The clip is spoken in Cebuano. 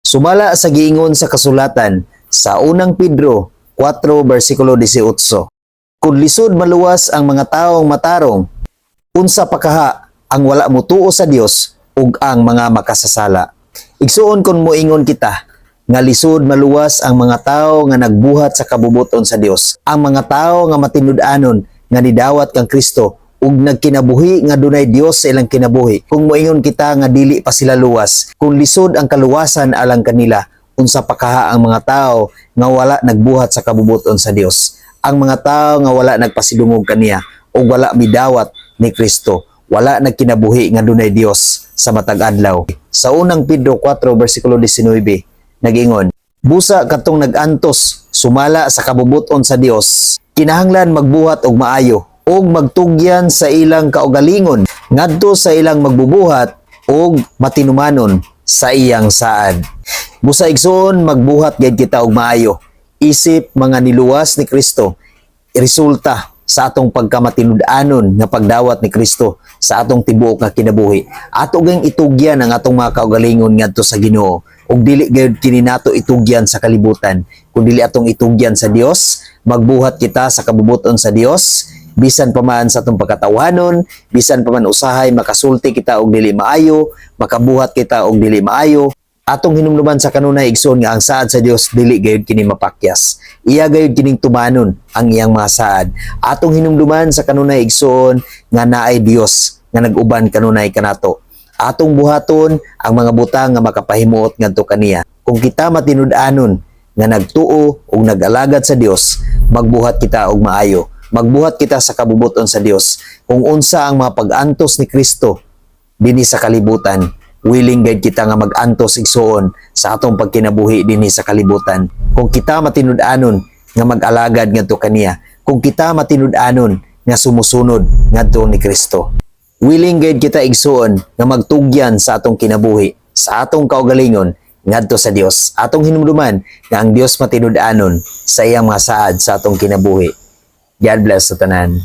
Sumala sa giingon sa kasulatan sa Unang Pedro 4 versikulo 18. Kung lisod maluwas ang mga taong matarong, unsa pa kaha ang wala mutuo sa Dios ug ang mga makasasala? Igsuon, kung moingon kita nga lisod maluwas ang mga tao nga nagbuhat sa kabubuton sa Dios, ang mga tao nga matinud-anon nga nidawat kang Kristo ug nagkinabuhi nga dunay Dios sa ilang kinabuhi. Kung moingon kita nga dili pa sila luwas, kung lisod ang kaluwasan alang kanila, unsa pa kaha ang mga tao nga wala nagbuhat sa kabubuton sa Dios? Ang mga tao nga wala nagpasidungog kaniya ug wala midawat ni Kristo, wala nagkinabuhi nga dunay Dios sa matag adlaw. Sa Unang Pedro 4 versikulo 19, nagingon, "Busa katong nag-antos sumala sa kabubuton sa Dios, kinahanglan magbuhat og maayo ug magtugyan sa ilang kaugalingon ngadto sa ilang magbubuhat ug matinumanon sa iyang saad." Busa, igsoon, magbuhat gayud kita og maayo. Isip mga niluwas ni Kristo, resulta sa atong pagkamatinud-anon nga pagdawat ni Kristo sa atong tibuok nga kinabuhi, ato gang itugyan ang atong mga kaugalingon ngadto sa Ginoo ug dili gayud kini nato itugyan sa kalibutan, kun dili atong itugyan sa Dios. Magbuhat kita sa kabubuton sa Dios bisan pa man sa atong pagkatawhanon, bisan pa man usahay makasulti kita og dili maayo, makabuhat kita og dili maayo. Atong hinumduman sa kanunay, igsoon, nga ang saad sa Dios dili gayud kini mapakyas. Iya gayud kining tumanon ang iyang mga saad. Atong hinumduman sa kanunay, igsoon, nga naay Dios nga nag-uban kanunay kanato. Atong buhaton ang mga butang nga makapahimuot ngadto kaniya. Kung kita matinud-anon nga nagtuo ug nag-alagad sa Dios, magbuhat kita og maayo. Magbuhat kita sa kabubuton sa Dios. Kung unsa ang mga pag-antos ni Kristo dinhi sa kalibutan, willing gayud kita nga mag-antos, igsuon, sa atong pagkinabuhi dinhi sa kalibutan. Kung kita matinud-anon nga mag-alagad ngadto kaniya, kung kita matinud-anon nga sumusunod ngadto ni Kristo, willing gayud kita, igsuon, nga magtugyan sa atong kinabuhi, sa atong kaugalingon ngadto sa Dios. Atong hinumduman nga ang Dios matinud-anon sa iyang mga saad sa atong kinabuhi. God bless sa tanan.